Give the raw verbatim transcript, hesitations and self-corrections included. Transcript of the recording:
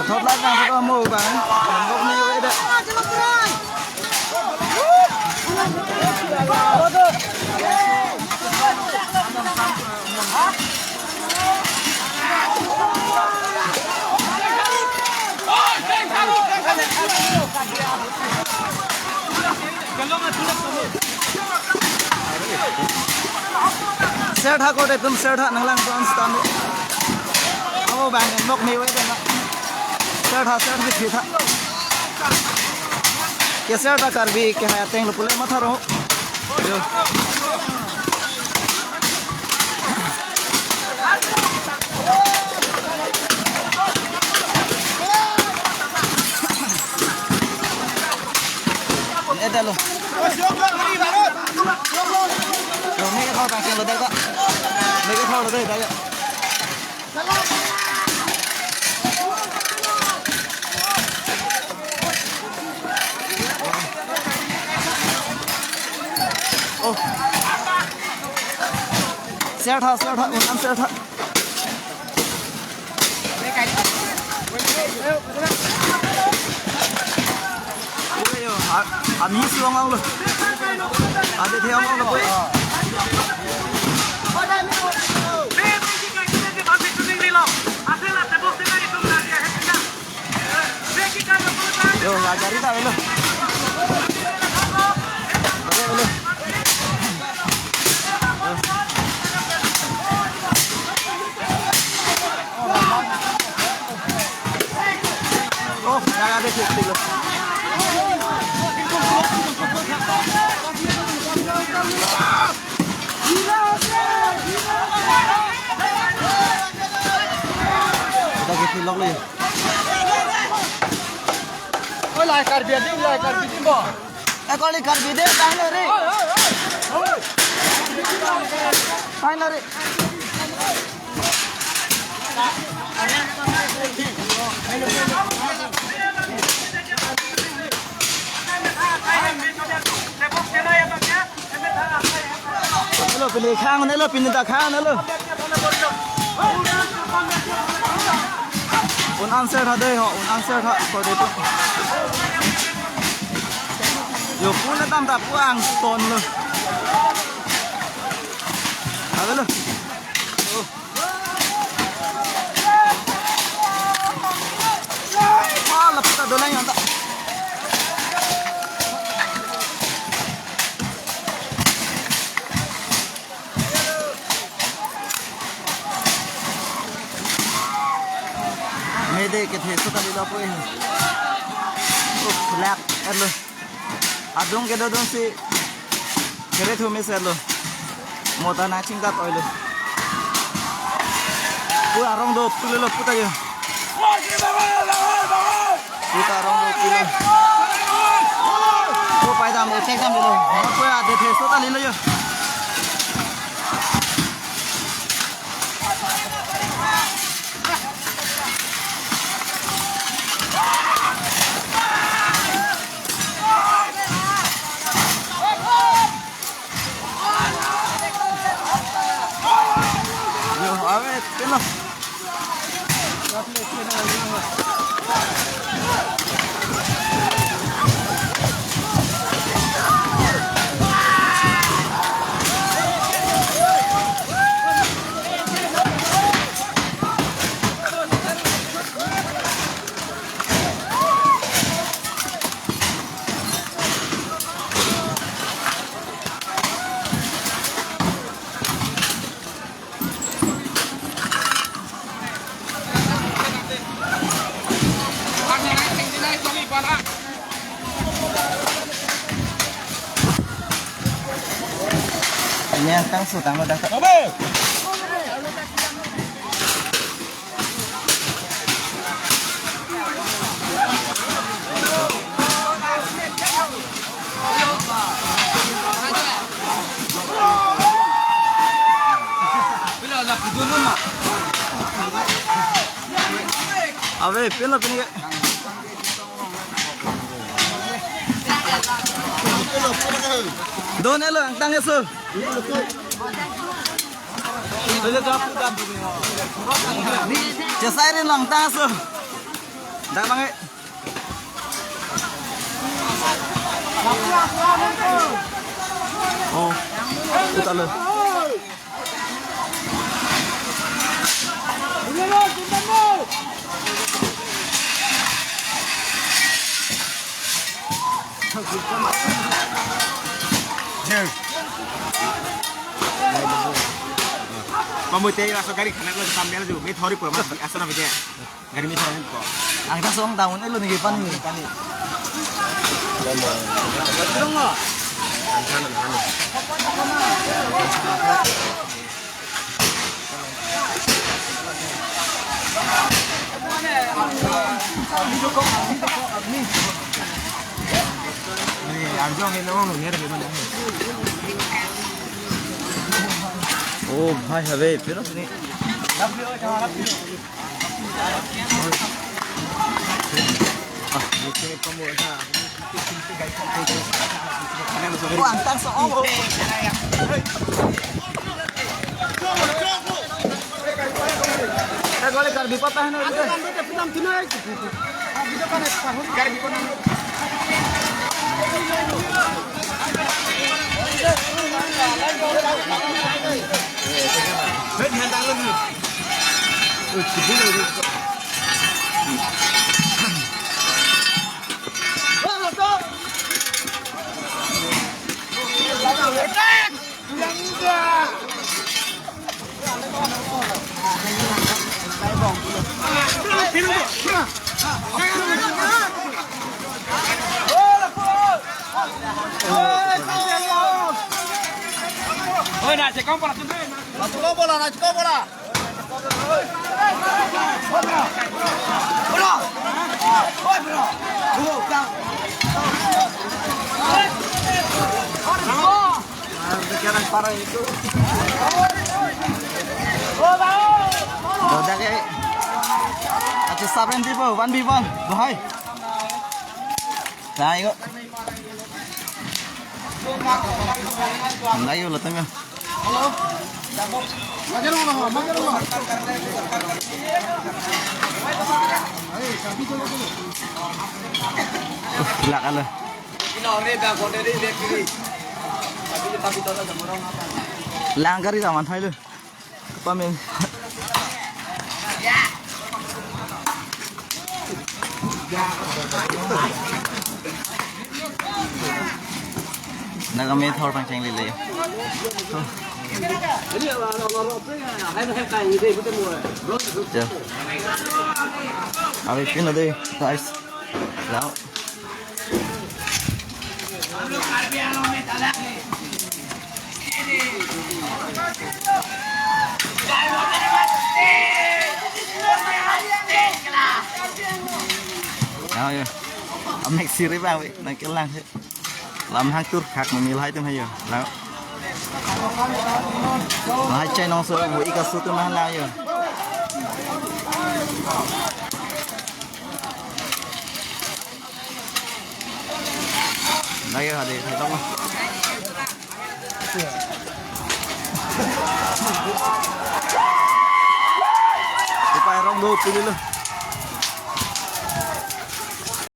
Thot lak nang photo mo bang. Bok ni we da. Ser tha korte tum, ser tha nanglang ton stand. Amo bang nok me we na. Ser tha, ser tha, ser tha. Ke ser tha Karbi kehai ateng lo pule matha ro. Yo. Eta lo. Lo, me ke thau tang lo dai ka. Me ke thau lo dai dai. Oh. Ser tha, ser tha, un-an ser tha. Oi, yo, a, ami suang ang lo. Ade the ang lo, boy. Yo, lagari ta velo. Velo, velo. Oh, lagari ta velo. Kita ke vlog le. Oi, lai Karbi adim, lai Karbi adim bo. Eh, kali Karbi adim, tahan lo re. Tahan lo re. Nelo pini khang, nelo pini ta khang, nelo. Un-an ser tha dei ho, un-an ser tha korte tum. Yo, pu na dam ta pu angton lo. Ave lo. Oh. Wah, lapu ta dolang yang ta. Mede kethe so kali lo pu. Up, lak, elo. Adung kedo dun si. Kere thu me selo. Mota na chingkat oilo. Pu arong do, pu lelo, pu ta yo. Pu ta arong do, pu lelo. Pu pai dam, attack dam lelo. Pu ya, de the so ta lelo yo. Yo, ave, pelo. Ini yang tang sutang lo dah. Ave, pelo pini ke. Don elo, angtang eso. Chesai rin lang tang so. Dak bang eh. Oh, uta lo. Pamute laso gari khanak lo, tamel ju, me thori pura mas, asana bete. Gari me thori ko. Angta song daun elo niki pani. Pani. Oh, bhai, habe, pero sini. Oi, na, se kom pala, se kom pala. Dodak eh. Acha saben tipo, one v one. Bahai. Tayo. Ang layo, latang ah. Uh, lak ala. Lang gari ta man thai lo. Pamin. Nagame thor pangcheng lele. Ya. Abi pin ade, guys. Lao. Lao ya. Amek siri bang, we, nangkelang he. Lam hang tur khak mami lahai atum he yo. Lao. Lahai chai nongso, bu ika su atum lahai yo. Lagi ada, ada apa? Ipai rong do pili lo.